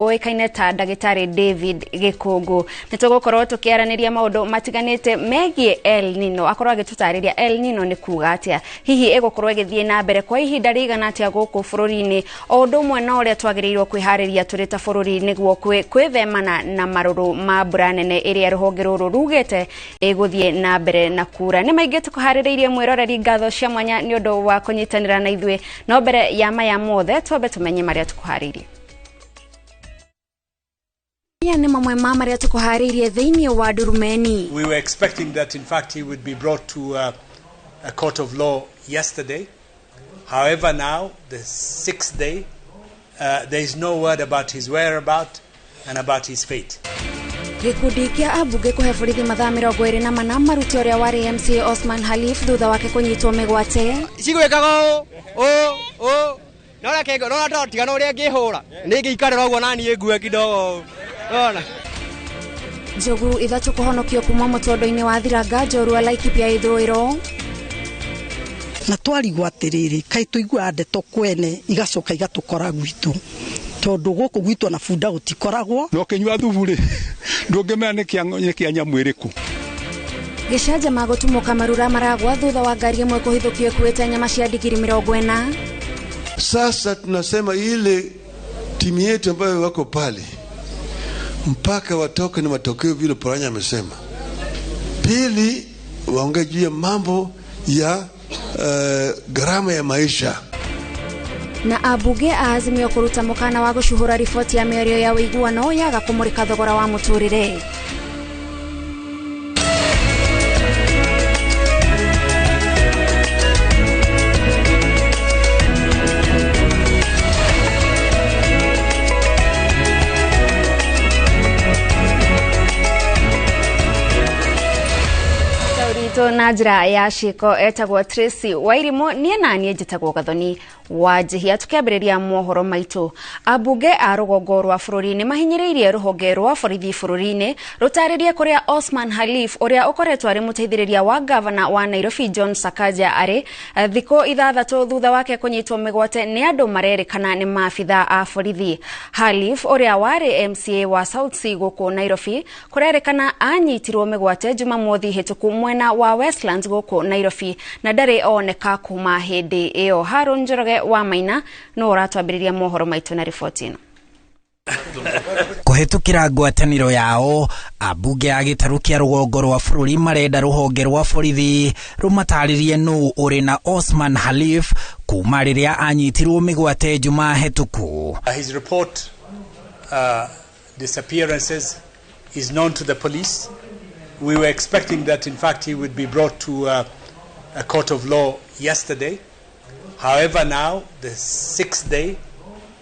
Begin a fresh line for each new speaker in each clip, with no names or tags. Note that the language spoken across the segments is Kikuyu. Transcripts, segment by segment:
Ũĩkaine ta ndagĩtarĩ David Gĩkũngũ. Nĩ tũgũkorwo tũkĩaranĩria maũndũ matiganĩte megiĩ El Nino, akorwo agĩtũtarĩria El Nino nĩ kuga atĩa, hihi ĩgũkorwo ĩgĩthiĩ na mbere kwa ihinda rĩigana atĩa gũkũ bũrũri-inĩ, o ũndũ ũmwe na ũrĩa twagĩrĩirwo kwĩharĩria tũrĩ ta bũrũri nĩguo kwĩthemana na marũrũ ma mbura nene ĩrĩa rũhonge rũrũ rugĩte ĩgũthiĩ na mbere na kura. Nĩ maingĩ tũkũharĩrĩirie mwĩroreri, ngatho cia mwanya nĩ ũndũ wa kũnyitanĩra na ithuĩ, no mbere ya maya mothe twambe tũmenye marĩa tũkũharĩirie. Aya nĩ mamwe ma marĩa tũkũharĩirie thĩinĩ wa Ndurumeni.
We were expecting that, in fact, he would be brought to a court of law yesterday. However, now, the sixth day, there is no word about his whereabout and about his fate.
Gĩkundi kĩa ambunge kũhe borithi mathaa 24 marute ũrĩa warĩ MCA Osman Khalif thutha wake kũnyitwo mĩgwate.
Cigwĩkaga ũũ ũũ ũũ no reke no no tigana ũrĩa ngĩhũra nĩ ngĩikarĩra ũguo na niĩ ngue kidogo nona.
Njogu 3 kũhonokio kuma mũtondo-inĩ wa Thiranga Njorua Laikipia ithũĩro.
Na twarigwo atĩrĩrĩ, kaĩ tũiguaga ndeto kwene igacoka igatũkora gwitũ, tondũ gũkũ gwitũ na bunda gũtikoragwo.
No kĩnyua thubu rĩ, ndũngĩmenya nĩ kĩa nyamũ ĩrĩkũ.
Gĩcanjama gũtumũka marura maragwa thutha wa ngari ĩmwe kũhithũkio ĩkuĩte nyama cia ndigiri 40.
Sasa tunasema ile timu yetu ambayo wako pale mpaka watoke na matokeo vile Paranya amesema. Pili, waongee juu ya mambo ya gharama ya maisha.
Na ambunge a Azimio kũruta mũkana wa gũcuhũra riboti ya mĩario ya ũiguano yaga kũmũrĩka thogora wa mũtũrĩre. Na njĩra ya ciĩko etagwo Tracy Wairimu, niĩ na niĩ njĩtagwo Gathoni wa Njihia. Tũkĩambĩrĩria mohoro maitũ, ambunge a rũgongo rwa bũrũri nĩ mahinyĩrĩirie rũhonge rwa borithi bũrũri-inĩ rũtarĩrie kũrĩa Osman Khalif ũrĩa ũkoretwo arĩ mũteithĩrĩria wa gavana wa Nairobi John Sakaja arĩ thikũ 6 thutha wake kũnyitwo mĩgwate nĩ andũ marerĩkana nĩ maabitha a borithi. Khalif ũrĩa warĩ MCA wa South C gũkũ Nairobi kũrerĩkana anyitirwo mĩgwate Jumamothi hĩtũku mwena wa Westlands gũkũ Nairobi na ndarĩ oneka kuma hĩndĩ ĩyo. Harun Njoroge wa Maina no ũratwambĩrĩria mohoro maitũ na riboti ĩno.
Kũhĩtũkĩra ngwatanĩro yao, ambunge a gĩtarũ kĩa rũgongo rwa bũrũri marenda rũhonge rwa borithi rũmatarĩrie nũ ũrĩ na Osman Khalif kuma rĩrĩa anyitirwo mĩgwate Jumaa hĩtũku.
His report disappearances is known to the police. We were expecting that, in fact, he would be brought to a court of law yesterday. However, now, the sixth day,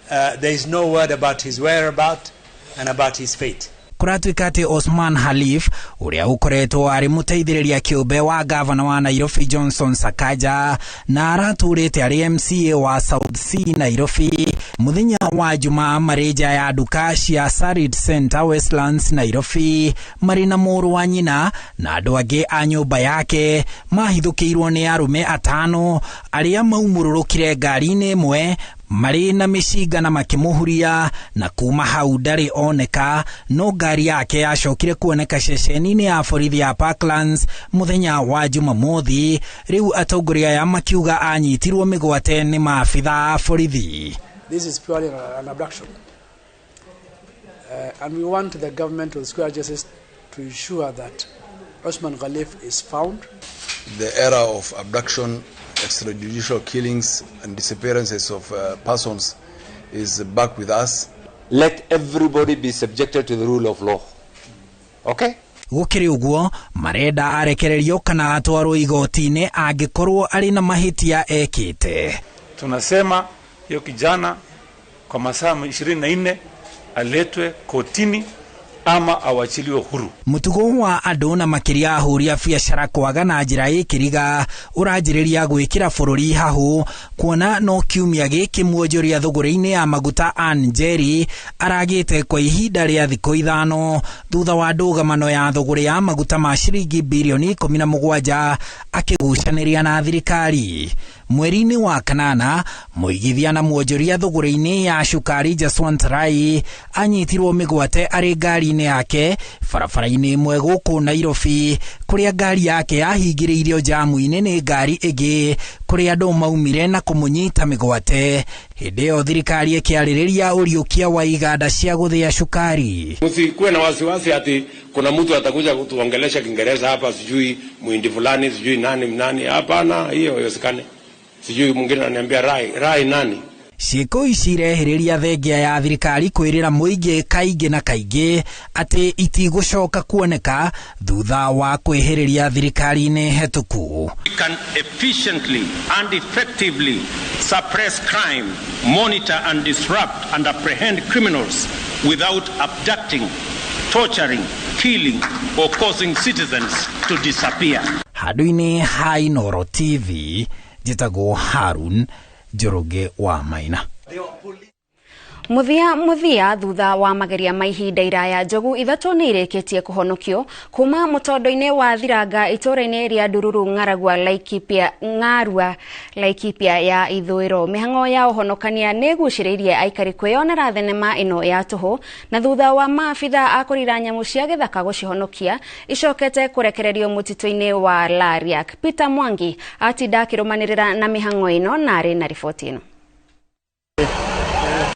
there is no word about his whereabout and about his fate.
Kũratuĩka atĩ Osman Khalif ũrĩa ũkoretwo arĩ mũteithĩrĩria kĩũmbe wa gavana wa Nairobi Johnson Sakaja na aratũrĩte arĩ MCA wa South C Nairobi mũthenya wa Jumaa marĩ nja ya nduka cia Sarit Center Westlands Nairobi marĩ na mũrũ wa nyina na andũ angĩ a nyũmba yake mahithũkĩirwo nĩ arũme 5 arĩa maumũrũrũkire ngari-inĩ ĩmwe marĩ na mĩcinga na makĩmũhuria na kuma hau ndarĩ oneka, no ngari yake yacokire kuoneka ceceni-inĩ ya borithi ya Parklands mũthenya wa Jumamothi. Rĩu atongoria aya makiuga anyitirwo mĩgwate nĩ maabitha a borithi.
This is purely an abduction. And we want the government of square justice to ensure that Osman Khalif is found.
The era of abduction, extrajudicial killings and disappearances of persons is back with us.
Let everybody be subjected to the rule of law. Okay?
Gũkĩrĩ ũguo marenda arekererio kana atwarwo igoti-inĩ angĩkorwo arĩ na mahĩtia ekĩte.
Tunasema hiyo kijana kwa masaa 24 aletwe kotini ama awachiliwe huru.
Mũtugo wa andũ na makĩria ahũri a biacara kwaga na njĩra ĩkĩriga ũranjĩrĩria gwĩkĩra bũrũri hahũ, kuona no kiumia gĩkĩ mwonjoria thũgũrĩ-inĩ ya maguta Ann Njeri aragĩte kwa ihinda rĩa thikũ 5 thutha wa ndũgamano ya thũgũrĩ ya maguta ma ciringi birioni 17 akĩgucanĩria na thirikari. Mweri-inĩ wa kanana mũigithia na mwonjoria thũgũrĩ-inĩ ya cukari Jaswant Rai anyitirwo mĩgwate arĩ ngari-inĩ yake barabara-inĩ ĩmwe gũkũ Nairobi, kũrĩa ngari yake yahingĩrĩirio jamu-inĩ nĩ ngari ĩngĩ kũrĩa andũ maumire na kũmũnyita mĩgwate. Hĩndĩ ĩyo thirikari ĩkĩarĩrĩria ũriũkia wa iganda cia gũthĩa cukari.
Msikuwe na wasiwasi ati kuna mtu atakuja kutuongelesha Kiingereza hapa, sijui muhindi fulani, sijui nani nani. Hapana, hiyo haiwezekani. Sijui mwingine ananiambia Rai, Rai nani?
Ciĩko ici irehĩrĩria thengia ya thirikari kwĩrĩra mũingĩ kaingĩ na kaingĩ atĩ itigũcoka kuoneka thutha wa kwĩhĩrĩria thirikari-inĩ hetũku.
We can efficiently and effectively suppress crime, monitor and disrupt and apprehend criminals without abducting, torturing, killing or causing citizens to disappear.
Handũ-inĩ ha Inooro TV njĩtagwo Harun Njoroge wa Maina.
Muthia thutha wa mageria ma ihinda iraya njogu ithatũ nĩ irĩkĩtie kũhonokio kuma mũtondo-inĩ wa Thiranga itũũra-inĩ rĩa Ndururu Ng'aragua Laikipia Ng'arua Laikipia ya ithũĩro. Mĩhang'o ya ũhonokania nĩ ĩgucĩrĩirie aikari kwĩyonera thenema ĩno ya tũhũ, na thutha wa maabitha a kũrira nyamũ cia gĩthaka gũcihonokia icokete kũrekererio mũtitũ-inĩ wa Lariak. Peter Mwangi atinda akĩrũmanĩrĩra na mĩhang'o ĩno na arĩ na riboti ĩno.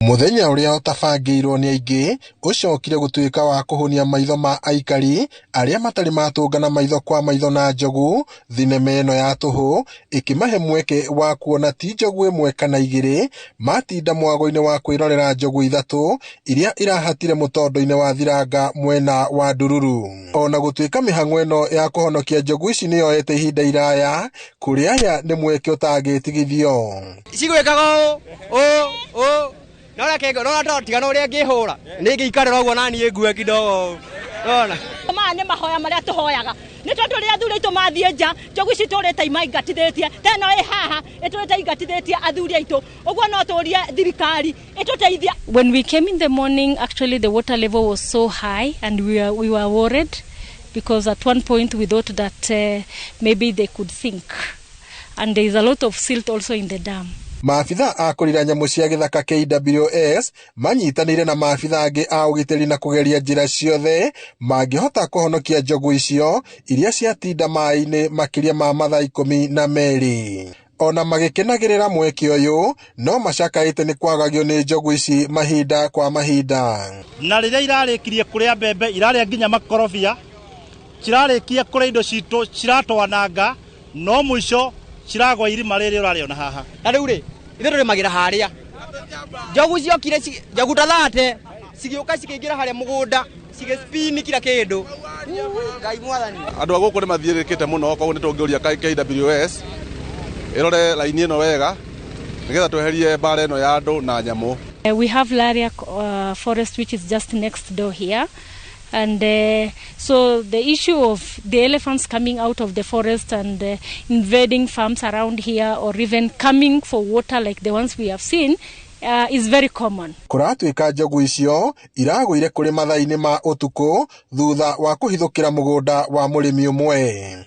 Muthenya uria utabangĩirwo nĩ aingĩ ũcokire gũtuĩka wa kũhũnia maitho ma aikari arĩa matarĩ matũngana maitho kwa maitho na njogu. Thinema ĩno ya tũhũ ĩkĩmahe mweke wa kuona ti njogu ĩmwe kana igĩrĩ matinda mwago-inĩ wa kwĩrorera njogu ithatũ iria irahatire mũtondo-inĩ wa Thiranga mwena wa Ndururu. Ona gũtuĩka mĩhang'o ĩno ya kũhonokia njogu ici nĩyoete ihinda iraya, kũrĩ aya nĩ mweke ũtangĩtigithio.
Cigwĩkaga ũũ ũũ nora kengo nora to tigana uria ngihura ni ngiikarira uguo na nie ngue kidogo nona
maya ni mahoya maria tuhoyaga ni tondu ria athuri aitu mathie nja njogu ici turite imaingatithitie teno i haha iturite ingatithitie athuri aitu uguo no turie thirikari ituteithia.
When we came in the morning, actually the water level was so high and we were worried because at one point we thought that maybe they could sink, and there is a lot of silt also in the dam.
Maabitha a kũrira nyamũ cia gĩthaka KWS manyitanĩire na maabitha angĩ a ũgitĩri na kũgeria njĩra ciothe mangĩhota kũhonokia njogu icio iria ciatinda maĩ-inĩ makĩria ma mathaa 12. Ona magĩkenagĩrĩra mweke ũyũ no macakaĩte nĩ kwagagio nĩ njogu ici mahinda kwa mahinda.
Na rĩrĩa irarĩkirie kũrĩa mbembe irarĩa nginya makorobia, cirarĩkia kũrĩa indo citũ ciratwananga, no mũico ciragwa irima rĩrĩ ũrarĩona haha.
Na rĩu rĩ ithuĩ tũrĩmagĩra harĩa njogu ciokire, njogu ta thate cigĩũka cikĩingĩra harĩa mũgũnda cigĩspini kila kĩndũ. Ngai mwathani.
Andũ a gũkũ nĩ mathiĩrĩkĩte mũno, koguo nĩ tũngĩũria KWS ĩrore raini ĩno wega nĩgetha tweherie mbara ĩno ya andũ na nyamũ.
We have Lariak forest which is just next door here. And so the issue of the elephants coming out of the forest and invading farms around here or even coming for water like the ones we have seen is very common.
Kũratuĩka njogu icio iragũire kũrĩ mathaa-inĩ ma ũtukũ thutha wa kũhithũkĩra mũgũnda wa mũrĩmi ũmwe.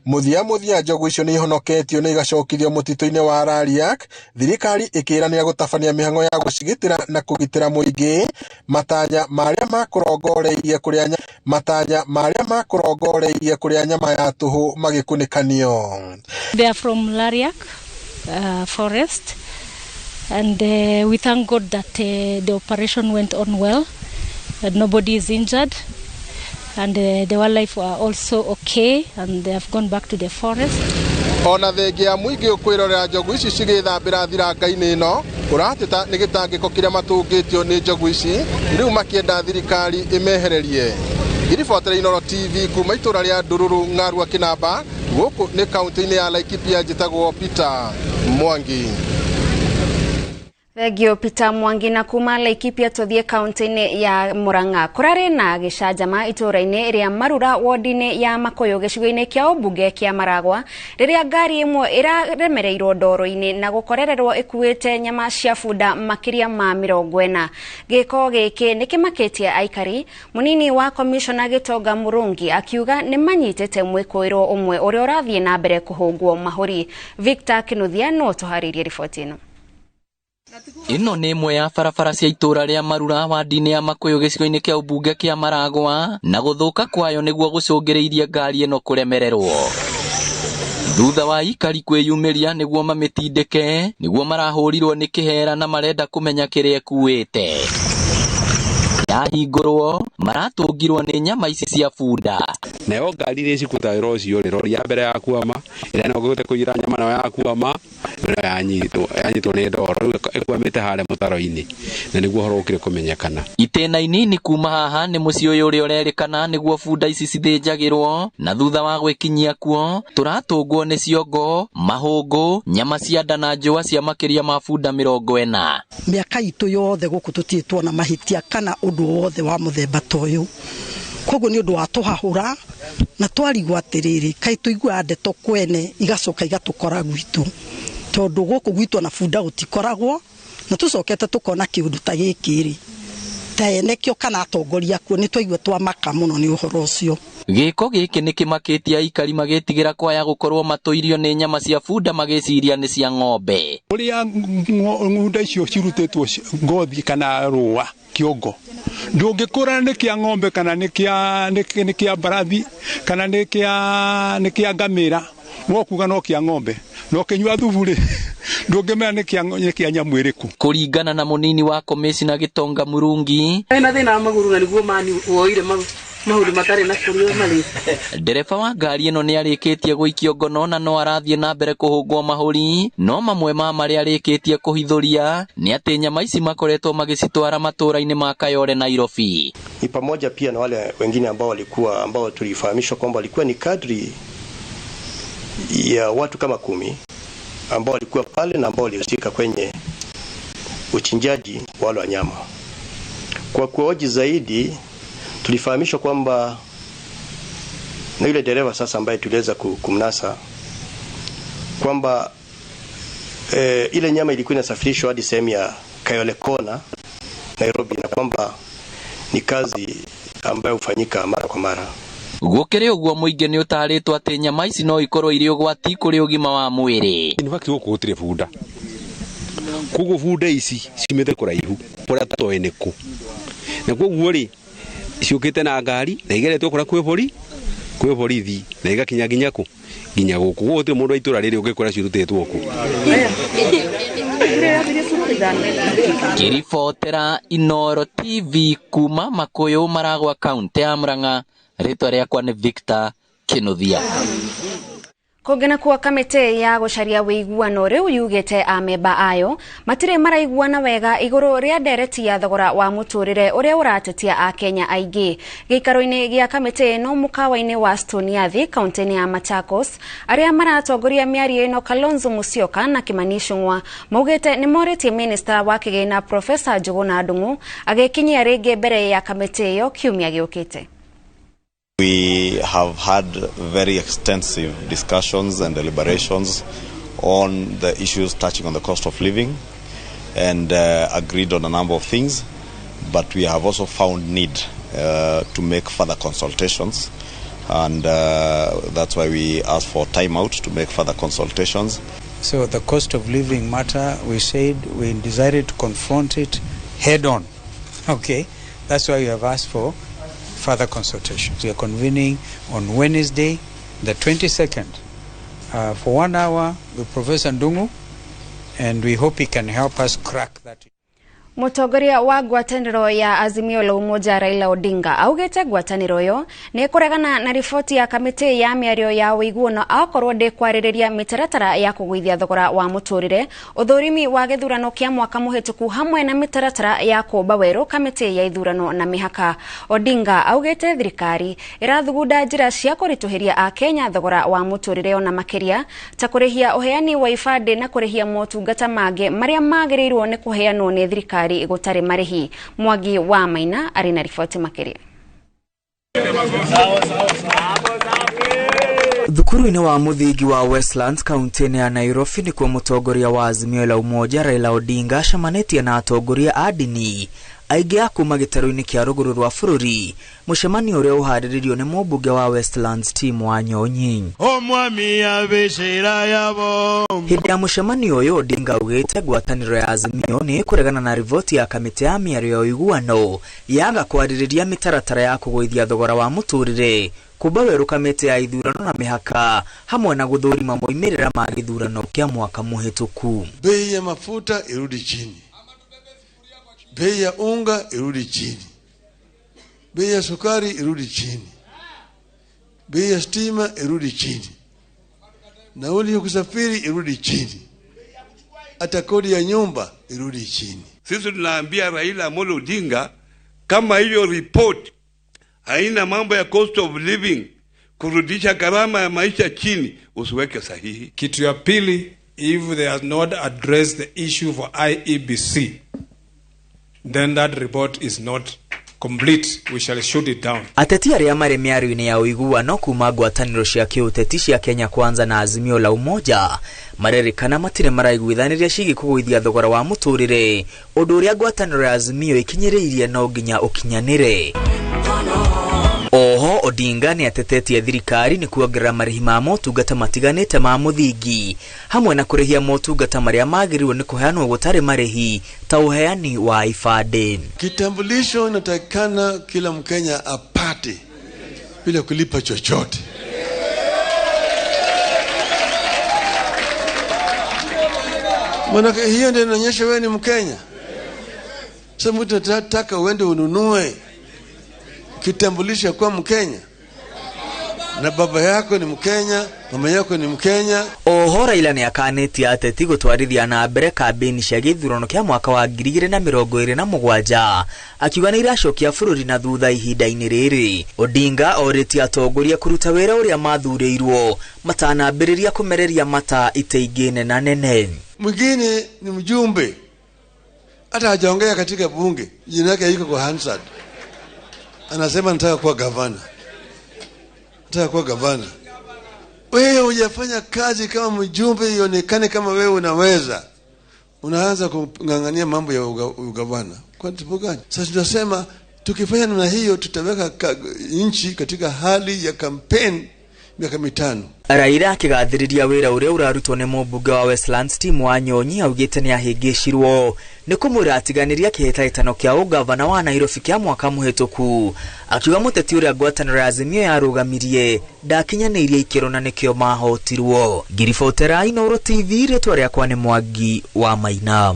Mũthia njogu icio nĩ ihonoketio na igacokithio mũtitũ-inĩ wa Lariak, thirikari ĩkĩĩranĩra gũtabania mĩhang'o ya gũcigitĩra na kũgitĩra mũingĩ. Matanya marĩa makũrongoreirie kũrĩa nyama ya tũhũ magĩkunĩkanio.
They are from Lariak forest, and we thank God that the operation went on well, that nobody is injured. And the wildlife are also okay, and they have gone back to the forest.
Ona thengia mũingĩ ũkwĩrorera njogu ici cigĩthambĩra thiranga-inĩ ĩno ũrateta nĩ gĩtangĩko kĩrĩa matũngĩtio nĩ njogu ici, rĩu makĩenda thirikari ĩmehererie. Ngiribotera Inooro TV kuma itũũra rĩa Ndururu Ng'arua Kĩnamba, gũkũ nĩ kaunti-inĩ ya Laikipia, njĩtagwo Peter Mwangi.
Thengio Peter Mwangi. Na kuma Laikipia tuthie kaunti-inĩ ya Murang'a kũrarĩ na gĩcanjama itũũra-inĩ rĩa Marura wodi-inĩ ya Makuyu gĩcigo-inĩ kĩa ũmbunge kĩa Maragwa rĩrĩa ngari ĩmwe ĩraremereirwo ndoro-inĩ na gũkorererwo ĩkuĩte nyama cia bunda makĩria ma 40. Gĩko gĩkĩ nĩkĩmakĩtie aikari. Mũnini wa komishona Gĩtonga Mũrũngi akiuga nĩ manyitĩte mwĩkũĩrwo ũmwe ũrĩa ũrathiĩ na mbere kũhũngwo mahũri. Victor Kinuthia no tũharĩrie riboti ĩno.
Ĩno nĩ ĩmwe ya barabara cia itũũra rĩa Marura wadi-inĩ ya Makuyu gĩcigo-inĩ kĩa ũmbunge kĩa Maragwa na gũthũka kwayo nĩguo gũcũngĩrĩirie ngari ĩno kũremererwo. Thutha wa aikari kwĩyumĩria nĩguo mamĩtindĩke nĩguo marahũrirwo nĩ kĩhera na marenda kũmenya kĩrĩa ĩkuĩte. Yahingũrwo maratũngirwo nĩ nyama ici cia bunda.
Nayo ngari iria cikuta wĩra ũcio rĩ, rori ya mbere ya kwama ĩrĩa no gũte kũiyĩra nyama nayo ya kwama nayo yanyitwo nĩ ndoro rĩu ĩkwamĩte harĩa mũtaro-inĩ na nĩguo ũhoro ũkire kũmenyekana.
Itĩna inini kuma haha nĩ mũciĩ ũyũ ũrĩa ũrerĩkana nĩguo bunda ici cithĩnjagĩrwo na thutha wa gwĩkinyia kuo tũratũngwo nĩ ciongo, mahũngũ, nyama cia nda na njũa cia makĩria ma bunda 40.
Mĩaka itũ yothe gũkũ tũtirĩ tuona mahĩtia kana ũndũ wothe wa mũthemba ta ũyũ, koguo nĩ ũndũ wa tũhahũra na twarigwo atĩrĩrĩ, kaĩ tũiguaga ndeto kwene igacoka igatũkora gwitũ, tondũ gũkũ gwitũ ona bunda gũtikoragwo na tũcokete tũkona kĩũndũ ta gĩkĩ rĩ, ta ene kĩo kana atongoria kuo nĩ twaigua twamaka mũno nĩ ũhoro ũcio.
Gĩko gĩkĩ nĩ kĩmakĩtie aikari magĩtigĩra kwaya gũkorwo matũirio nĩ nyama cia bunda magĩciria nĩ cia ng'ombe.
Ũrĩa ng'unda icio cirutĩtwo ngothi kana rũa kĩongo ndũngĩkũrana nĩ kĩa ng'ombe kana nĩ kĩa mbarathi kana nĩ kĩa ngamĩra, wokuga no kĩa ng'ombe no kĩnyua thubu rĩ ndũngĩmenya nĩ kĩa nyamũ ĩrĩkũ.
Kũringana na mũnini wa komishina Gĩtonga Mũrungi,
ena thĩna wa magũrũ na nĩguo mani woire mahũri matarĩ na kũrĩa marĩ.
Ndereba wa ngari ĩno nĩ arĩkĩtie gũikio ngono na no arathiĩ na mbere kũhũngwo mahũri, no mamwe ma marĩa arĩkĩtie kũhithũria nĩ atĩ nyama ici makoretwo magĩcitwara matũũra-inĩ ma Kayole Nairobi.
Ni pamoja pia na wale wengine ambao walikuwa ambao tulifahamishwa kwamba walikuwa ni kadri ya watu kama 10 ambao walikuwa pale na ambao walihusika kwenye uchinjaji wa wale wanyama. Kwa kuoji zaidi tulifahamishwa kwamba na yule dereva sasa ambaye tuliweza kumnasa kwamba ile nyama ilikuwa inasafirishwa hadi sehemu ya Kayole Kona Nairobi, na kwamba ni kazi ambayo hufanyika mara kwa mara.
Gũkĩrĩ ũguo mũingĩ nĩ ũtarĩtwo atĩ nyama ici no ikorwo irĩ ũgwati kũrĩ ũgima wa mwĩrĩ.
In fact gũkũ gũtirĩ bunda, koguo bunda ici ciumĩte kũraihu kũrĩa tũtoĩ nĩ kũ, na koguo rĩ ciũkĩte na ngari na igeretwo kũrĩa kwĩ borithi na igakinya nginya kũ nginya gũkũ. Koguo gũtirĩ mũndũ wa itũũra rĩrĩ ũngĩkora cirutĩtwo kũ.
Ngĩribotera Inooro TV kuma Makuyu Maragwa kaunti ya Murang'a, rĩtwa rĩakwa nĩ Victor Kinuthia.
Kũngĩ nakuo kamĩtĩ ya gũcaria wĩiguano rĩu yugĩte amemba ayo matirĩ maraiguana wega igũrũ rĩa ndereti ya thogora wa mũtũrĩre ũrĩa ũratetia akenya aingĩ. Gĩikaro-inĩ gĩa kamĩtĩ ĩno mũkawa-inĩ wa Stoniathi kaunti-inĩ ya Machakos, arĩa maratongoria mĩario ĩno Kalonzo Musyoka na Kimani Ichung'wa maugĩte nĩ morĩtie minista wa kĩgĩna Profesa Njuguna Ndung'u agĩkinyia rĩngĩ mbere ya kamĩtĩ ĩyo kiumia gĩũkĩte.
We have had very extensive discussions and deliberations on the issues touching on the cost of living and agreed on a number of things, but we have also found need to make further consultations, and that's why we asked for time out to make further consultations.
So the cost of living matter, we said we decided to confront it head on. Okay, that's why we have asked for further consultations. We are convening on Wednesday, the 22nd, for 1 hour with Professor Ndung'u, and we hope he can help us crack that.
Mũtongoria wa ngwatanĩro ya Azimio la Umoja Raila Odinga augĩte ngwatanĩro ĩyo nĩ ĩkũregana na riboti ya kamĩtĩ ya mĩario ya ũiguano akorwo ndĩkwarĩrĩria mĩtaratara ya kũgũithia thogora wa mũtũrĩre, ũthũrimi wa gĩthurano kĩa mwaka mũhĩtũku hamwe na mĩtaratara ya kũmba werũ kamĩtĩ ya ithurano na mĩhaka. Odinga augĩte thirikari ĩrathugunda njĩra cia kũritũhĩria Akenya thogora wa mũtũrĩre ona makĩria ta kũrĩhia ũheani wa ibandĩ na kũrĩhia motungata mangĩ marĩa magĩrĩirwo nĩ kũheanwo nĩ thirikari gũtarĩ marĩhi. Mwangi wa Maina arĩ na riboti makĩria.
Thukuru-inĩ wa mũthingi wa Westlands kaunti-inĩ ya Nairobi nĩkuo mũtongoria wa Azimio la Umoja Raila Odinga acemanĩtie na atongoria a ndini aingĩ a kuma gĩtarũ-inĩ kĩa rũgũrũ rwa bũrũri, mũcemanio ũrĩa ũharĩrĩirio nĩ mũmbunge wa Westlands Tim Wanyonyi. Hĩndĩ ya mũcemanio ũyũ Odinga augĩte ngwatanĩro ya Azimio nĩ ĩkũregana na riboti ya kamĩtĩ ya mĩario ya ũiguano yaga kwarĩrĩria mĩtaratara ya kũgũithia thogora wa mũtũrĩre, kũmba werũ kamĩtĩ ya ithurano na mĩhaka hamwe na gũthũrima moimĩrĩra ma gĩthurano kĩa mwaka mũhĩtũku.
Bei ya mafuta irudi chini, bei ya unga irudi chini, bei ya sukari irudi chini, bei ya stima irudi chini, nauli ya kusafiri irudi chini, hata kodi ya nyumba irudi chini.
Sisi tunaambia Raila Amolo Odinga kama hiyo report haina mambo ya cost of living, kurudisha gharama ya maisha chini, usiweke sahihi.
Kitu ya pili, if they have not addressed the issue for IEBC, then that report is not complete. We shall shoot it down.
Ateti arĩa marĩ mĩario-inĩ ya ũiguano kuma ngwatanĩro cia kĩũteti cia Kenya Kwanza na Azimio la Umoja marerĩkana matirĩ maraiguithanĩria ciĩgiĩ kũgũithia thogora wa mũtũrĩre, ũndũ ũrĩa ngwatanĩro ya Azimio ĩkinyĩrĩirie no nginya ũkinyanĩre. Oho Odinga nĩ atetetie thirikari nĩ kuongerera marĩhi ma motungata matiganĩte ma mũthingi hamwe na kũrĩhia motungata marĩa magĩrĩirwo nĩ kũheanwo gũtarĩ marĩhi ta ũheani wa ibandĩ.
Kitambulisho inatakikana kila Mkenya apate bila kulipa chochote. Maana hiyo ndio inaonyesha wewe ni Mkenya. Sasa mtu anataka uende ununue kitambulisho kwa Mkenya, na baba yako ni Mkenya, mama yako ni Mkenya.
Oho Raila nĩ akanĩtie ateti gũtwarithia na mbere kambĩini cia gĩthurano kĩa mwaka wa 2027 akiuga nĩ iracokia bũrũri na thutha ihinda-inĩ rĩrĩ. Odinga orĩtie atongoria kũruta wĩra ũrĩa mathurĩirwo matanambĩrĩria kũmereria mata itĩ ingĩ nena nene.
Mwingine ni mjumbe, hata hajaongea katika bunge, jina yake iko kwa Hansard, anasema nataka kuwa gavana, nataka kuwa gavana. Wewe hujafanya kazi kama mjumbe ionekane kama wewe unaweza, unaanza kung'ang'ania mambo ya ugavana kwa sababu gani? Sasa tunasema tukifanya namna hiyo tutaweka nchi katika hali ya campaign miaka 5.
Raila akĩgathĩrĩria wĩra ũrĩa ũrarutwo nĩ mũmbunge wa Westlands Tim Wanyonyi augĩte nĩ ahĩngĩcirwo nĩ kũmwĩra atiganĩria kĩhĩtahĩtano kĩa ũgavana wa Nairobi kĩa mwaka mũhĩtũku, akiuga mũteti ũrĩa ngwatanĩro ya Azimio yarũgamirie ndakinyanĩirie ikĩro na nĩkĩo mahotirwo. Ngiribotera Inooro TV, rĩtwa rĩakwa nĩ Mwangi wa Maina.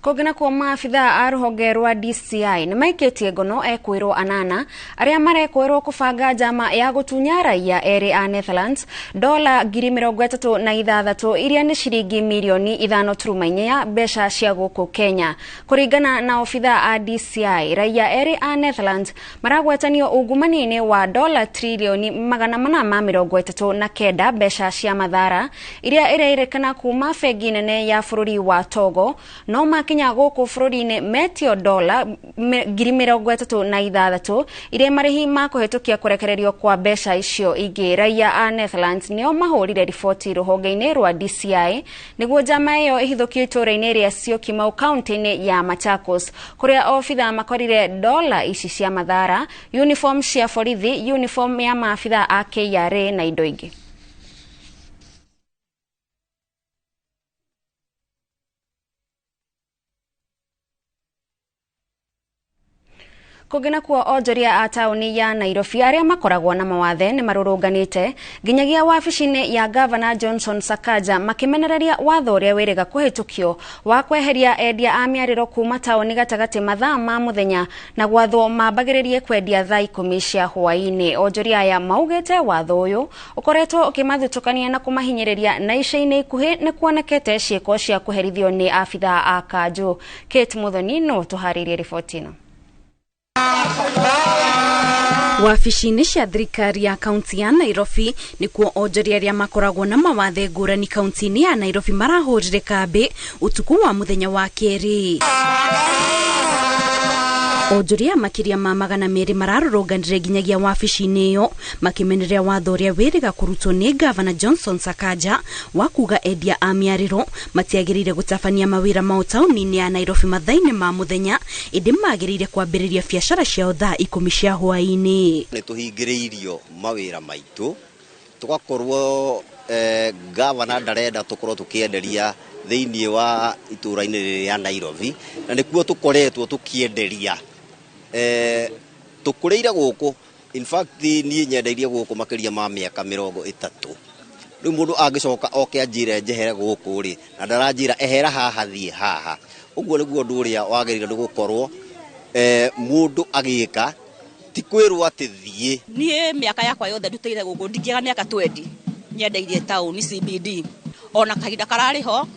Kũngĩ nakuo maabithaa a rũhonge rwa DCI nĩ maikĩtie ngono ekwĩrwo anana arĩa marekwĩrwo kũbanga njama ya gũtunya raia erĩ a Netherlands dola 36,000 iria nĩ ciringi mirioni 5.4 mbeca cia gũkũ Kenya. Kũringana na obithaa a DCI, raia erĩ a Netherlands maragwatanio ungumania-inĩ wa dola trilioni 439 mbeca cia mathara iria ĩrerĩkana kuma bengi nene ya bũrũri wa Togo, no makinya gũkũ bũrũri-inĩ metio dola 36,000 iria marĩhi ma kũhĩtũkia kũrekererio kwa mbeca icio ingĩ. Raia a Netherlands nĩo mahũrire riboti rũhonge-inĩ rwa DCI nĩguo njama ĩyo ĩhithũkio itũũra-inĩ rĩa Syokimau kaunti-inĩ ya Machakos, kũrĩa obithaa makorire dola ici cia mathara, uniform cia borithi, uniform ya maabithaa a KRA na indo ingĩ. Kũngĩ nakuo onjoria a taũni ya Nairobi arĩa makoragwo na mawathe nĩ marũrũnganĩte nginyagia wabici-inĩ ya Gavana Johnson Sakaja makĩmenereria watho ũrĩa wĩrĩga kũhĩtũkio wa kweheria endia a mĩarĩro kuma taũni gatagatĩ mathaa ma mũthenya na gwathwo mambagĩrĩrie kwendia thaa 10 cia hwaĩ-inĩ. Onjoria aya maugĩte watho ũyũ ũkoretwo ũkĩmathutũkania na kũmahinyĩrĩria na ica-inĩ ikuhĩ nĩ kuonekete ciĩko cia kũherithio nĩ abithaa a kanjũ. Kate Muthoni no tũharĩrie riboti ĩno.
Wabici-inĩ cia thirikari ya kaunti ya Nairobi nĩkuo onjoria arĩa makoragwo na mawathe ngũrani kaunti-inĩ ya Nairobi marahũrire kambĩ ũtukũ wa mũthenya wa kerĩ. Onjoria makĩria ma 200 mararũrũnganire nginyagia wabici-inĩ ĩyo makĩmenereria watho ũrĩa wĩrĩga kũrutwo nĩ Gavana Johnson Sakaja wa kuga endia a mĩarĩro matiagĩrĩire gũtabania mawĩra mao taũni-inĩ ya Nairobi mathaa-inĩ ma mũthenya ĩndĩ magĩrĩire kwambĩrĩria biacara ciao thaa 10 cia hwaĩ-inĩ.
Nĩ tũhingĩrĩirio mawĩra maitũ tũgakorwo gavana ndarenda tũkorwo tũkĩenderia thĩinĩ wa itũũra-inĩ rĩa Nairobi na nĩkuo tũkoretwo tũkĩenderia. Tũkũrĩire gũkũ, in fact niĩ nyendeirie gũkũ makĩria ma mĩaka 30. Rĩu mũndũ angĩcoka oke anjĩre njehere gũkũ rĩ, na ndaranjĩra ehera haha thiĩ haha, ũguo nĩguo ũndũ ũrĩa wagĩrĩire nĩ gũkorwo mũndũ agĩka, ti kwĩrwo atĩ thiĩ.
Niĩ mĩaka yakwa yothe ndutĩire gũkũ, ndingĩaga mĩaka 20 nyendeirie taũni CBD. Ona kahinda kararĩ ho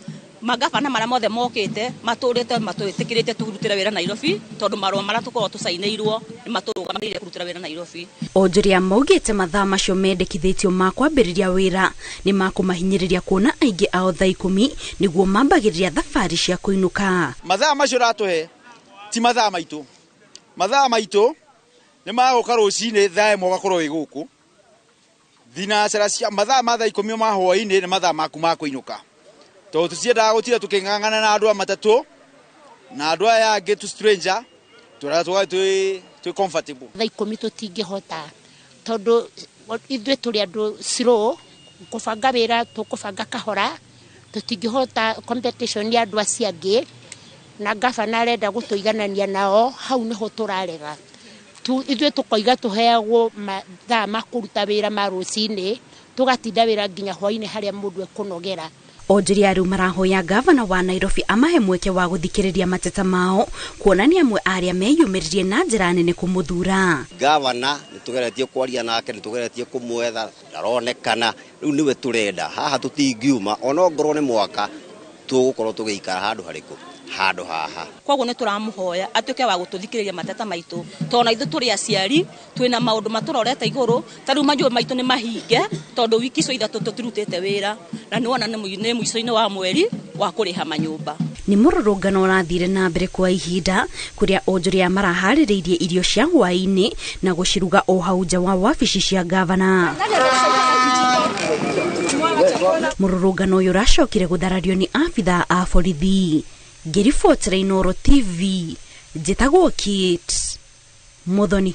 magavana marĩa mothe mokĩte matũrĩte matwĩtĩkĩrĩte tũrutĩre wĩra Nairobi tondũ marũa marĩa tũkoragwo tũcainĩirwo nĩ matũrũgamĩrĩire kũrutĩra wĩra Nairobi.
Onjoria maugĩte mathaa macio mendekithĩtio ma kwambĩrĩria wĩra nĩ makũmahinyĩrĩria kuona aingĩ ao thaa 10 nĩguo mambagĩrĩria thabarĩ cia kũinũka.
Mathaa macio ũratũhe ti mathaa maitũ. Mathaa maitũ nĩ magũka rũcinĩ thaa 1 ũgakorwo wĩ gũkũ. Thinacara cia mathaa ma thaa 10 ma hwaĩ-inĩ nĩ mathaa maku ma kũinũka. Tondũ tũtiendaga gũtinda tũkĩng'ang'ana na andũ a matatũ na andũ aya angĩ tu stranger, tũrenda tũgakorwo twĩ comfortable.
Thaa 10 tũtingĩhota tondũ ithuĩ tũrĩ andũ slow, kũbanga wĩra tũkũbanga kahora, tũtingĩhota competition ya andũ acio angĩ na gavana arenda gũtũiganania nao, hau nĩho tũrarega. Ithuĩ tũkoiga tũheagwo mathaa ma kũruta wĩra ma rũcinĩ, tũgatinda wĩra nginya hwaĩ-inĩ harĩa mũndũ ekũnogera.
Onjoria rĩu marahoya gavana wa Nairobi amahe mweke wa gũthikĩrĩria mateta mao kuonania amwe arĩa meyumĩririe na njĩra nene kũmũthura.
Gavana nĩ tũgeretie kwaria nake, nĩ tũgeretie kũmwetha, ndaronekana, rĩu nĩwe tũrenda. Haha tũtingiuma ona ongorwo nĩ mwaka tũgũkorwo tũgĩikara handũ harĩkũ, handũ haha.
Koguo nĩ tũramũhoya atuĩke wa gũtũthikĩrĩria mateta maitũ tondũ na ithuĩ tũrĩ aciari twĩna maũndũ matũrorete igũrũ, ta rĩu manyũmba maitũ nĩ mahinge tondũ wiki icio 3 tũtirutĩte wĩra na nĩwona nĩ mũico-inĩ wa mweri wa kũrĩha manyũmba.
Nĩ mũrũrũngano ũrathire na mbere kwa ihinda kũrĩa onjoria maraharĩrĩirie irio cia hwaĩ-inĩ na gũciruga o hau nja wa wabici cia gavana. Mũrũrũngano ũyũ ũracokire gũtharario nĩ abithaa a borithi. Ngĩribotera Inooro TV, njĩtagwo Kate Muthoni.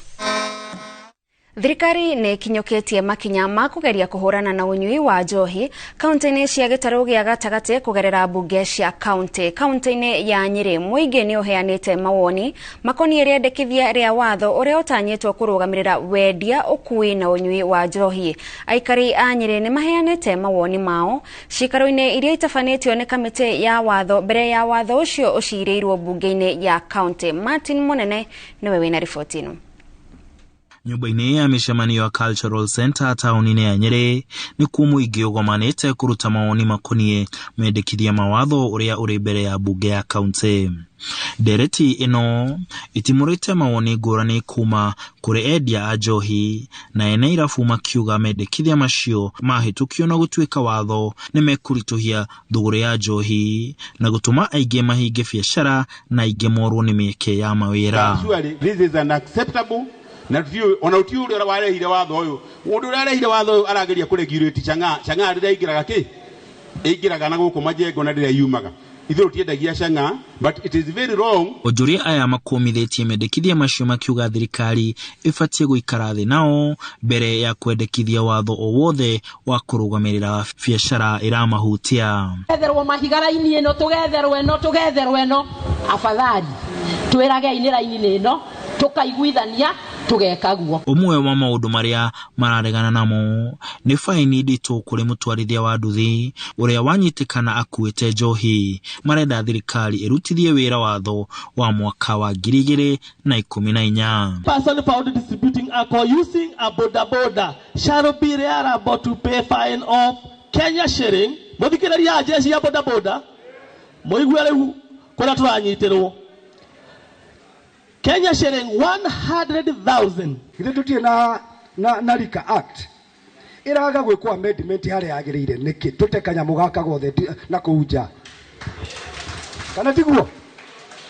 Thirikari nĩ ĩkinyũkĩtie makinya ma kũgeria kũhũrana na ũnyui wa njohi kaunti-inĩ cia gĩtarũ gĩa gatagatĩ kũgerera mbunge cia kaunti. Kaunti-inĩ ya Nyĩrĩ mũingĩ nĩ ũheanĩte mawoni makoniĩ rĩendekithia rĩa watho ũrĩa ũtanyĩtwo kũrũgamĩrĩra wendia, ũkui na ũnyui wa njohi. Aikari a Nyĩrĩ nĩ maheanĩte mawoni mao ciikaro-inĩ iria itabanĩtio nĩ kamĩtĩ ya watho mbere ya watho ũcio ũcirĩirwo mbunge-inĩ ya kaunti. Martin Munene nĩwe wĩna riboti ĩno.
Nyũmba-inĩ ya mĩcemanio ya Cultural Center taũni-inĩ ya Nyĩrĩ nĩkuo mũingĩ ũgomanĩte kũruta mawoni makoniĩ mendekithia ma watho ũrĩa ũrĩ mbere ya mbunge ya kaunti. Ndereti ĩno ĩtimũrĩte mawoni ngũrani kuma kũrĩ endia a njohi na ene irabu makiuga mendekithia macio mahĩtũkio na gũtuĩka watho nĩmekũritũhia thũgũrĩ ya njohi na gũtũma aingĩ mahinge biacara na aingĩ morwo nĩ mĩeke ya mawĩra.
This is unacceptable. Na ona uti uria warehire watho uyu mundu uria arehire watho uyu arageria kuregulate chang'aa. Chang'aa riria ingiraga ki ingiraga na guku majengo na riria yumaga ithuĩ tutiendagia chang'aa, but it is very wrong.
Onjoria aya makũmithĩtie mendekithia macio makiuga thirikari ĩbatiĩ gũikara thĩ nao mbere ya kwendekithia watho o wothe wa kũrũgamĩrĩra biacara ĩramahutia.
Getherwo mahiga raini ĩno, tũgetherwo ĩno, tũgetherwo ĩno, afadhali twĩragei nĩ raini ĩno
Tukaiguithania tugeka guo.
Ũmwe wa maũndũ marĩa mararegana namo nĩ faini nditũ kũrĩ mũtwarithia wa nduthi ũrĩa wanyitĩkana akuĩte njohi. Marenda thirikari ĩrutithie wĩra watho wa mwaka wa 2014.
Person found distributing alcohol using a boda boda shall be liable to pay fine of Kenya shilling. Muthikĩrĩria jeshi ya boda boda muigue rĩu kũrĩa tũranyitirwo Kenya shilling 100,000.
Githĩ tũtirĩ na Liquor Act ĩraga gwĩkwo amendment harĩa yagĩrĩire nĩkĩ tũte kanyamũ gaka gothe na kũu nja kana tiguo?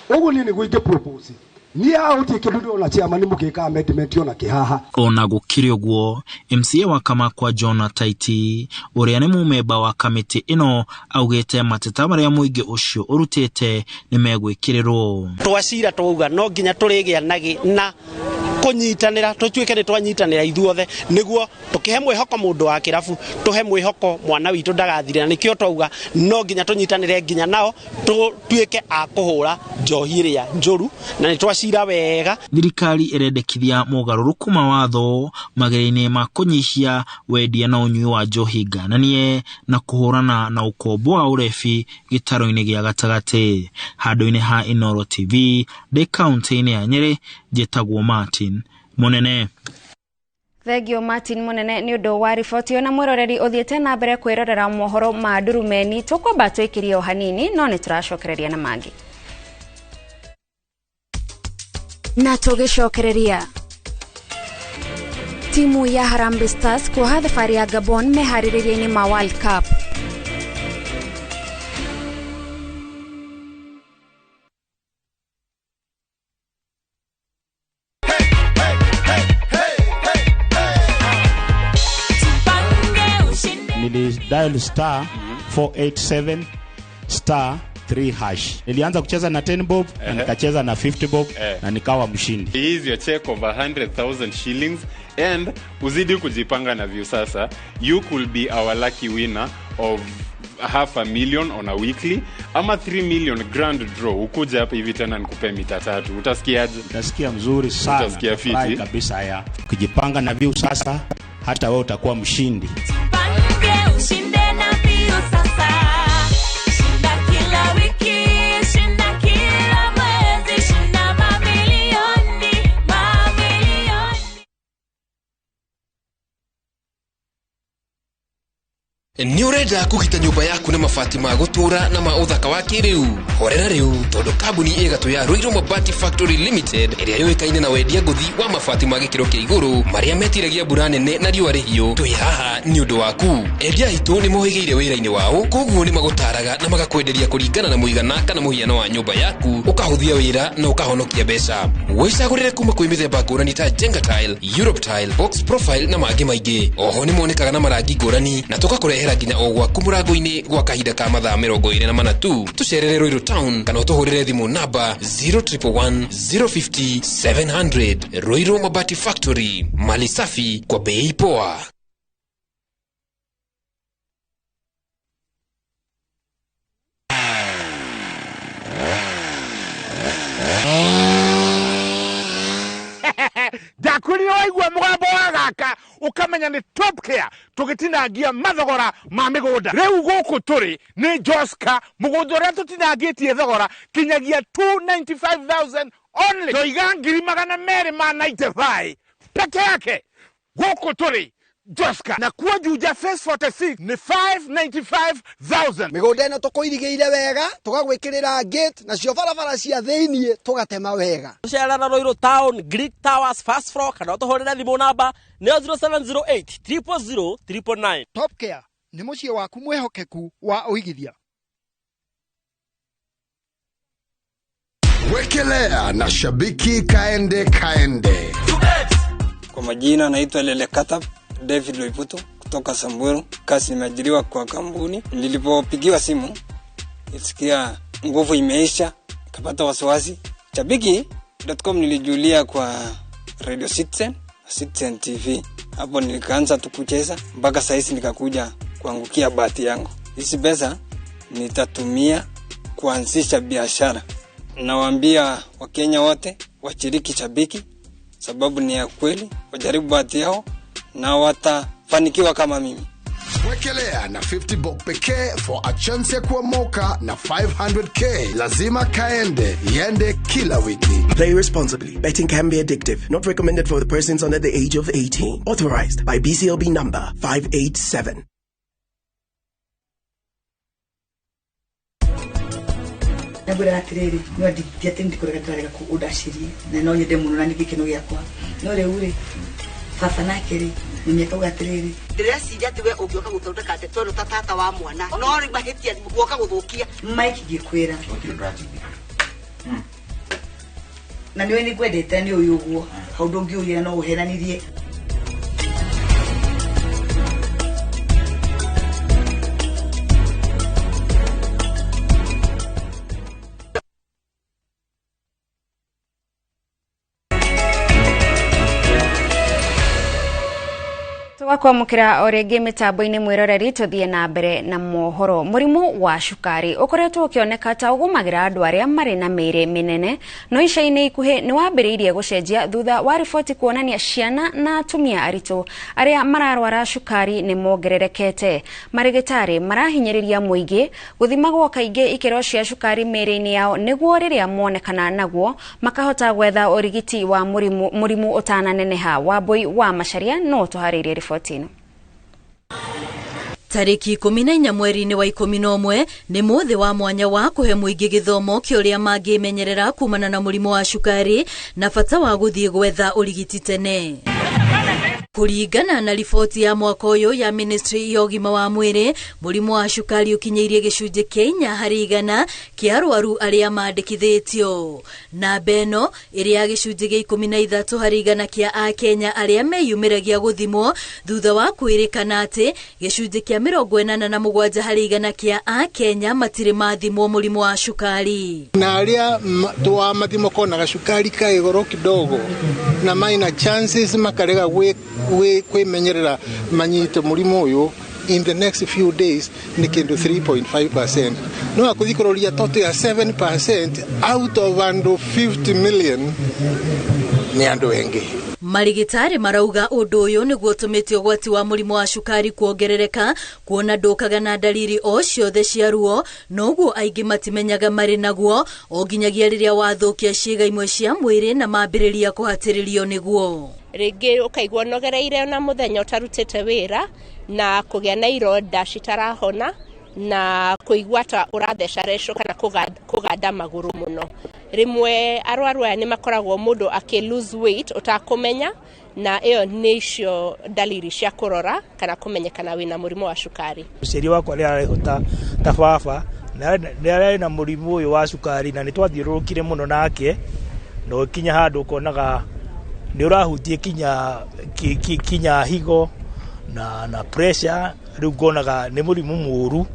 Ũguo niĩ nĩguo ingĩ propose. Niĩ haha gũtirĩ kĩndũ ndĩrona chairman mũgĩka amendment ona kĩhaha.
Ona gũkĩrĩ ũguo, MCA wa Kamakwa John Taiti ũrĩa nĩ mũmemba wa kamĩtĩ ĩno augĩte mateta marĩa mũingĩ ũcio ũrutĩte nĩ megwĩkĩrĩrwo.
Twacira twauga no nginya tũrĩgĩa na kũnyitanĩra tũtuĩke nĩ twanyitanĩra ithuothe nĩguo tũkĩhe mwĩhoko mũndũ wa kĩrabu tũhe mwĩhoko mwana witũ ndagathire na nĩkĩo twauga no nginya tũnyitanĩre nginya nao tũtuĩke a kũhũra njohi ĩrĩa njũru na nĩ twacira wega.
Thirikari ĩrendekithia mogarũrũku ma watho mageria-inĩ ma kũnyihia wendia na ũnyui wa njohi ngananie na kũhũrana na ũkombo wa ũrebi gĩtarũ-inĩ gĩa gatagatĩ. Handũ-inĩ ha Inooro TV ndĩ kaũntĩ-inĩ ya Nyĩrĩ, njĩtagwo Martin Munene.
Thengio Martin Munene nĩ ũndũ wa riboti ĩyo. Na mwĩroreri ũthiĩte na mbere kwĩrorera mohoro ma Ndurumeni, tũkwamba twĩkĩrie o hanini no nĩ tũracokereria na mangĩ. Na tũgĩcokereria, timu ya Harambee Stars kuoha thabarĩ ya Gabon meharĩrĩria-inĩ ma World Cup.
Nili dial star 487 star 3 hash. Nilianza kucheza na 10 bob na nikacheza na 50 bob na nikawa mshindi.
Hii is your check of 100,000 shillings and uzidi kujipanga na Viusasa. You could be our lucky winner of 500,000 on a weekly ama 3 million grand draw. Ukuja hapa hivi tena nikupe mita tatu. Utasikiaje?
Utasikia mzuri sana.
Utasikia fiti
kabisa ya. Ukijipanga na Viusasa hata wewe utakuwa mshindi.
Ushinde na Viusasa. Shinda kila wiki, shinda kila mwezi, shinda mamilioni, mamilioni.
Nĩ ũrenda kũgita nyũmba yaku na mabati ma gũtũũra na ma ũthaka wa kĩrĩu? Horera rĩu tondũ kambuni ĩgatũ ya Ruiru Mabati Factory Limited ĩrĩa yũĩkaine na wendia ngũthi wa mabati ma gĩkĩro kĩa igũrũ marĩa metiragia mbura nene na riũa rĩhiũ, twĩ haha nĩ ũndũ waku. Endia aitũ nĩ mohĩgĩire wĩra-inĩ wao, koguo nĩ magũtaraga na magakwenderia kũringana na mũigana kana mũhiano wa nyũmba yaku, ũkahũthia wĩra na ũkahonokia mbeca. Wĩcagũrĩre kuma kwĩ mĩthemba ngũrani ta Jenga Tile, Europe Tile, Box Profile na mangĩ maingĩ. Oho nĩ monekaga na marangi ngũrani na tũgakũrehera nginya o gwaku mũrango-inĩ gwa kahinda ka mathaa 24 tu. Tũcerere Ruiru Town kana ũtũhũrĩre thimũ namba 0111 050 700. Ruiru Mabati Factory, mali safi kwa bei poa.
Ndakwĩrire waigua mũgambo wa gaka ũkamenya nĩ Top Care tũgĩtinangia mathogora ma mĩgũnda. Rĩu gũkũ tũrĩ nĩ Joska, mũgũnda ũrĩa tũtinangĩtie thogora kinyagia 295,000 only. Toiga 295,000 peke yake. Gũkũ tũrĩ Joska na kuo Juja phase 46 nĩ 595,000.
Mĩgũnda ĩno tũkũirigĩire wega, tũgagwĩkĩrĩra gate nacio barabara cia thĩiniĩ tũgatema wega.
Tũcerera Ruiru Town, Greek Towers, first floor kana ũtũhũrĩre thimũ namba nĩyo 0708 000 999.
Top Care nĩ mũciĩ waku mwĩhokeku wa ũigithia.
Wekelea na shabiki kaende kaende.
Kwa majina naitwa Lele Katap David Loiputo kutoka Samburu. Kazi nimeajiriwa kwa kampuni. Nilipopigiwa simu nilisikia nguvu imeisha, nikapata wasiwasi. Shabiki.com nilijulia kwa Radio Citizen, Citizen TV. Hapo nikaanza tu kucheza mpaka saa hizi nikakuja kuangukia bahati yangu. Hizi pesa nitatumia kuanzisha biashara. Nawaambia Wakenya wote washiriki Shabiki, sababu ni ya kweli, wajaribu bahati yao na watafanikiwa kama mimi.
Wekelea na 50 bob pekee for a chance ya kuomoka na 500K. Lazima kaende, iende kila wiki.
Play responsibly. Betting can be addictive. Not recommended for the persons under the age of 18. Authorized by BCLB number 587.
Ngwĩraga atĩrĩrĩ, no ti atĩ ndikũrega ndĩrarega ũndacirie na no nyende mũno na nĩ gĩkeno gĩakwa, no rĩu rĩ baba nake rĩ mami akauga atĩrĩrĩ,
ndĩreciria atĩ we ũngĩũka gũthondeka ndeto ĩno ta tata wa mwana no rĩu mahĩtia woka gũthũkia.
Mike ngĩkwĩra na nĩwe nĩngwendete nĩ ũyũ ũguo hau ndũngĩũria no ũhenanirie.
Twakwamukira o rĩngĩ mĩtambo-inĩ mwĩroreri tũthiĩ na mbere na mohoro. Mũrimũ wa cukari ũkoretwo ũkĩoneka ta ũgũmagĩra andũ arĩa marĩ na mĩĩrĩ mĩnene, no ica-inĩ ikuhĩ nĩ wambĩrĩirie gũcenjia thutha wa riboti kuonania ciana na atumia aritũ arĩa mararwara cukari nĩ mongererekete. Marĩgĩtarĩ marahinyĩrĩria mũingĩ gũthimagwo kaingĩ ikĩro cia cukari mĩĩrĩ-inĩ yao nĩguo rĩrĩa monekana naguo makahota gwetha ũrigiti wa mũrimũ ũtananeneha. Wambui wa Macharia no tũharĩirie riboti ĩno.
Tarĩki 14 mweri-inĩ wa 11 nĩ mũthĩ wa mwanya wa kũhe mũingĩ gĩthomo kĩa ũrĩa mangĩmenyerera kumana na mũrimũ wa cukari na bata wa gũthiĩ gwetha ũrigiti tene. Kũringana na riboti ya mwaka ũyũ ya Ministry ya ũgima wa mwĩrĩ, mũrimũ wa cukari ũkinyĩirie gĩcunjĩ kĩa 4 harĩ 100 kĩa arwaru arĩa mandĩkithĩtio. Namba ĩno ĩrĩ ya gĩcunjĩ gĩa 13 harĩ 100 kĩa Akenya arĩa meyumĩragia gũthimwo thutha wa kwĩrĩkana atĩ gĩcunjĩ kĩa 87 harĩ 100 kĩa Akenya matirĩ mathimwo mũrimũ wa cukari.
Na arĩa twamathima konaga cukari ka igũrũ kidogo na maina chances makarega kwimenyerera manyite murimu uyu in the next few days ni kindu 3.5%. No akuthikororia toto ya 7% out of andu 50 million ni andu engi.
Marigitari marauga undu uyu niguo utumite ugwati wa murimu wa cukari kuongerereka, kuona ndukaga na dalili o ciothe cia ruo, noguo aingi matimenyaga mari naguo o nginyagia riria wathukia ciĩga imwe cia mwĩrĩ na mambĩrĩria kũhatĩrĩrio niguo.
Rĩngĩ ũkaigua ũnogereire ona mũthenya ũtarutĩte wĩra na kũgĩa na ironda citarahona na kũigua ta ũratheca reco kana kũganda magũrũ mũno. Rĩmwe arwaru aya nĩ makoragwo mũndũ akĩ lose weight ũtakũmenya, na ĩyo nĩ icio dalili cia kũrora kana kũmenyekana wĩna mũrimũ wa cukari.
Mũciari wakwa rĩrĩa ararĩho ta baba nĩ ararĩ na mũrimũ ũyũ wa cukari na nĩ twathiũrũrũkire mũno nake, na ũkinya handũ ũkonaga nĩ ũrahutie kinya higo na pressure, rĩu ngonaga nĩ mũrimũ mũũru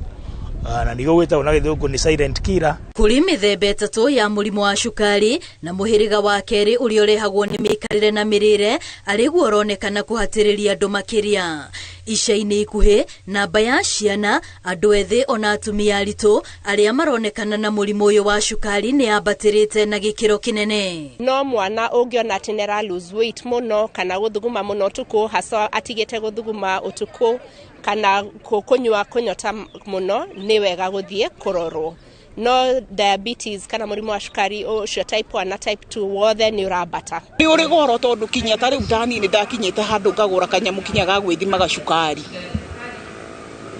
na nĩguo gwĩtagwo na gĩthũngũ nĩ silent killer.
Kũrĩ mĩthemba ĩtatũ ya mũrimũ wa cukari na mũhĩrĩga wa kerĩ ũrĩa ũrehagwo nĩ mĩikarĩre na mĩrĩre arĩguo ũronekana kũhatĩrĩria andũ makĩria. Ica-inĩ ikuhĩ namba ya ciana, andũ ethĩ ona atumia aritũ arĩa maronekana na mũrimũ ũyũ wa cukari nĩ yambatĩrĩte na gĩkĩro kĩnene.
No mwana ũngĩona atĩ nĩ ara lose weight mũno kana gũthuguma mũno ũtukũ, hasa atigĩte gũthuguma ũtukũ kana kũnyua kũnyota mũno, nĩ wega gũthiĩ kũrorwo. No diabetes kana mũrimũ wa cukari ũcio type 1 na type 2 wothe nĩ ũrambata.
Nĩ ũrĩ goro tondũ kinya ta rĩu ta niĩ nĩ ndakinyĩte handũ ngagũra kanyamũ kinya ga gwĩthimaga cukari,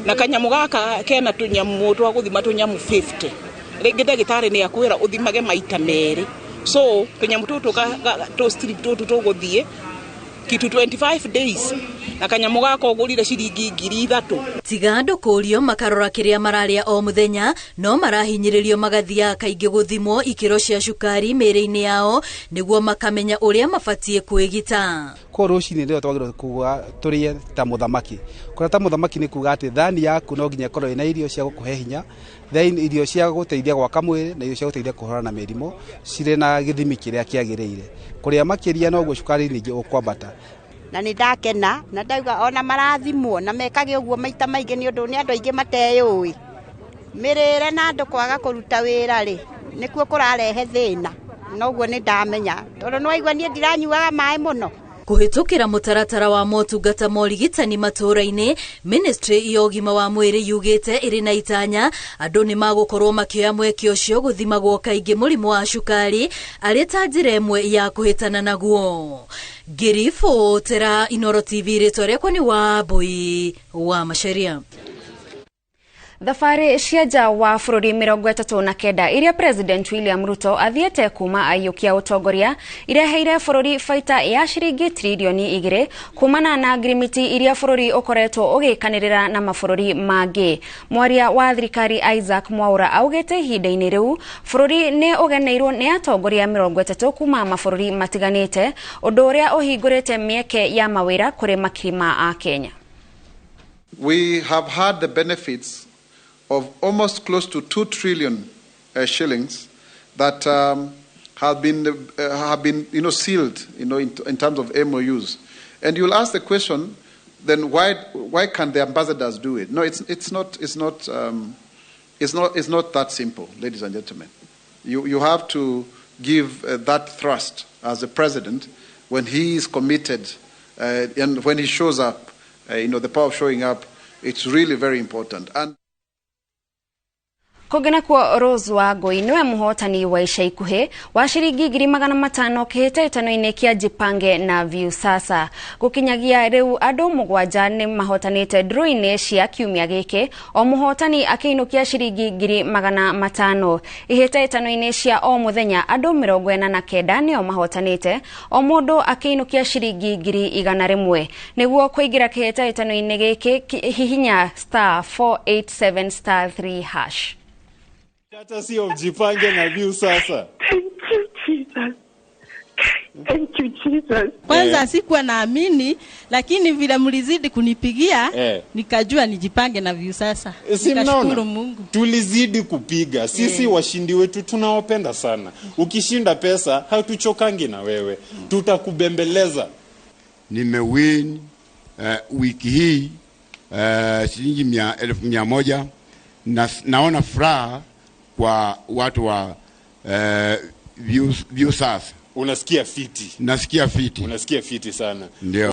na kanyamũ gaka kena tũnyamũ twa gũthima tũnyamũ 50. Rĩngĩ ndagĩtarĩ nĩ akwĩra ũthimage maita merĩ, so tũnyamũ tũtũ tũ strip tũtũ tũgũthiĩ kitu 25 days na kanyamũ gaka ũgũrire ciringi 3,000.
Tiga andũ kũũrio makarora kĩrĩa mararĩa o mũthenya, no marahinyĩrĩrio magathiaga kaingĩ gũthimwo ikĩro cia cukari mĩĩrĩ-inĩ yao nĩguo makamenya ũrĩa mabatiĩ kwĩgita.
Kwa rũcinĩ rĩrĩa twagĩrĩirwo kuga tũrĩe ta mũthamaki. Kũrĩa ta mũthamaki nĩ kuga atĩ thani yaku no nginya ĩkorwo ĩna irio cia gũkũhe hinya, then irio cia gũteithia gwaka mwĩrĩ na irio cia gũteithia kũhũrana na mĩrimũ cirĩ na gĩthimi kĩrĩa kĩagĩrĩire. Kũrĩa makĩria noguo cukari ningĩ ũkwambata.
Na nĩ ndakena na ndauga ona marathimwo na mekage ũguo maita maingĩ nĩ ũndũ nĩ andũ aingĩ mateyũĩ. Mĩrĩre na andũ kwaga kũruta wĩra rĩ, Nĩkuo kũrarehe thĩna. Noguo nĩ ndamenya. Tondũ nĩwaigua niĩ ndiranyuaga maĩ mũno.
Kũhĩtũkĩra mũtaratara wa motungata ma ũrigitani matũũra-inĩ, ministry ya ũgima wa mwĩrĩ yugĩte ĩrĩ na itanya andũ nĩ magũkorwo makĩoya mweke ũcio gũthimagwo kaingĩ mũrimũ wa cukari arĩ ta njĩra ĩmwe ya kũhĩtana naguo. Ngĩribotera Inoro TV, rĩtwa rĩakwa nĩ Wambui wa Macharia.
Thabarĩ cia nja wa bũrũri 39 iria President William Ruto athiĩte kuma aiyũkia ũtongoria ireheire bũrũri baita ya ciringi tririoni 2 kumana na ngirimiti iria bũrũri ũkoretwo ũgĩkanĩrĩra na mabũrũri mangĩ. Mwaria wa thirikari Isaac Mwaura augĩte ihinda-inĩ rĩu bũrũri nĩ ũgeneirwo nĩ atongoria 30 kuma mabũrũri matiganĩte, ũndũ ũrĩa ũhingũrĩte mĩeke ya mawĩra kũrĩ makiri ma Akenya.
We have had the benefits of almost close to 2 trillion shillings that have been sealed, in terms of MOUs. And you'll ask the question, then why can't the ambassadors do it? No, it's not that simple, ladies and gentlemen. You have to give that thrust as a president when he is committed and when he shows up. The power of showing up, it's really very important. And
Kũngĩ nakuo Rose Wangui niwe mũhotani wa ica ikuhĩ wa ciringi 500,000 kĩhĩtahĩtano-inĩ kĩa Jipange na Viusasa. Gũkinyagia rĩu andũ 7 nĩ mahotanĩte draw-inĩ cia kiumia gĩkĩ, o mũhotani akĩinũkia ciringi 500,000. Ihĩtahĩtano-inĩ cia o mũthenya andũ 49 nĩo mahotanĩte, o mũndũ akĩinũkia ciringi 100,000. Nĩguo kũingĩra kĩhĩtahĩtano-inĩ gĩkĩ, hihinya *487*3#.
Hata sio Jipange na Viusasa.
Thank you Jesus. Thank you Jesus.
Kwanza sikuwa naamini, lakini vile mlizidi kunipigia nikajua nijipange na Viusasa. Nikashukuru Mungu.
Tulizidi kupiga. Sisi washindi wetu tunawapenda sana. Ukishinda pesa hatuchokangi na wewe. Tutakubembeleza.
Nimewin wiki hii shilingi 1,100 na naona furaha kwa watu wa Viusasa.
Unasikia fiti.
Nasikia fiti.
Unasikia fiti sana.
Ndio.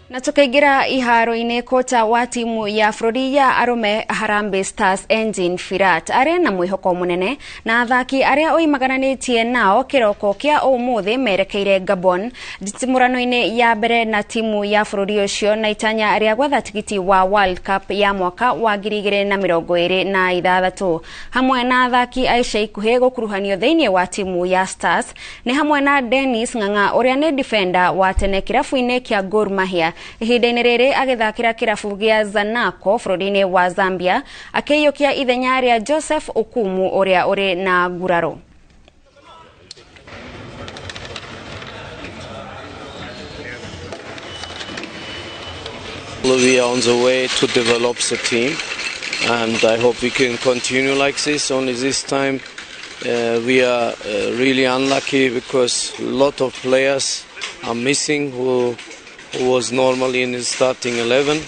Na tukaingira iharo-inĩ, kocha wa timu ya bũrũri ya arũme Harambee Stars Engine Firat arĩ na mwĩhoko mũnene na athaki arĩa oimagananĩtie nao kĩroko kĩa ũmũthĩ merekeire Gabon nditimũrano-inĩ ya mbere na timu ya bũrũri ũcio na itanya rĩa gwetha tigiti wa World Cup ya mwaka wa 2026. Hamwe na athaki a ica ikuhĩ gũkuruhanio thĩinĩ wa timu ya Stars nĩ hamwe na Dennis Ng'ang'a ũrĩa nĩ defender wa tene kĩrabu-inĩ kĩa Gor Mahia, ihinda-inĩ rĩrĩ agĩthakĩra kĩrabu gĩa Zanaco bũrũri-inĩ wa Zambia, akĩiyũkia ithenya rĩa Joseph Okumu ũrĩa ũrĩ na nguraro.
We are on the way to develop the team, and I hope we can continue like this. Only this time we are really unlucky because a lot of players are missing who was normally in the starting 11.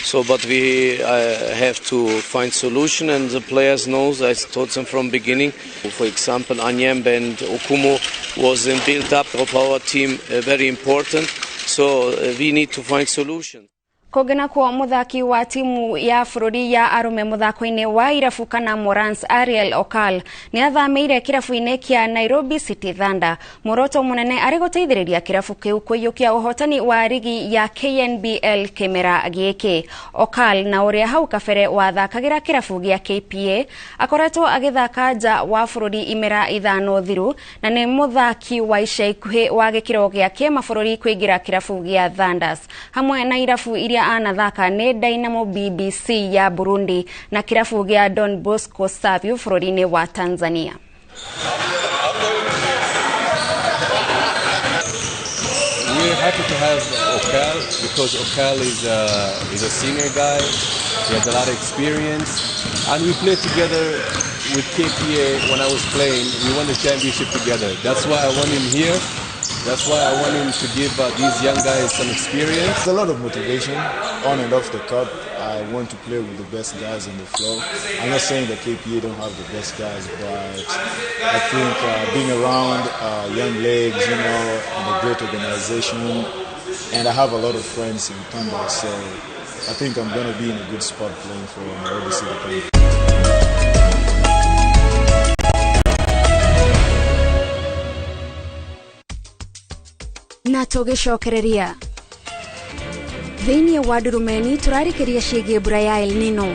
So, but we have to find solution, and the players knows. I taught them from beginning. For example, Anyembe and Okumu was in build-up of our team very important. So we need to find solution.
Kũngĩ nakuo mũthaki wa timu ya bũrũri ya arũme mũthako-inĩ wa irabu kana Morans Ariel Okal nĩ athamĩire kĩrabu-inĩ kĩa Nairobi City Thunder. Muoroto mũnene arĩ gũteithĩrĩria kĩrabu kĩu kũiyũkia ũhotani wa rigi ya KNBL kĩmera gĩkĩ. Okal na ũrĩa hau kabere wathakagĩra kĩrabu gĩa KPA akoretwo agĩthaka nja wa bũrũri imera 5 thiru na nĩ mũthaki wa ica ikuhĩ wa gĩkĩro gĩa kĩmabũrũri kũingĩra kĩrabu gĩa Thunders. Hamwe na irabu iria anathaka nĩ Dynamo BBC ya Burundi na kĩrabu gĩa Don Bosco Savio bũrũri-inĩ wa Tanzania.
We're happy to have Okal because Okal is a senior guy. He has a lot of experience, and we played together with KPA when I was playing. We won the championship together. That's why I want him here, That's why I want him to give these young guys some experience.
It's a lot of motivation on and off the court. I want to play with the best guys on the floor. I'm not saying that KPA don't have the best guys, but I think being around young legs, you know, and a great organization, and I have a lot of friends in Thunder, so I think I'm going to be in a good spot playing for Nairobi City Thunder.
Na tũgĩcokereria thĩinĩ wa ndurumeni tũrarĩkĩria ciĩgiĩ mbura ya El Nino.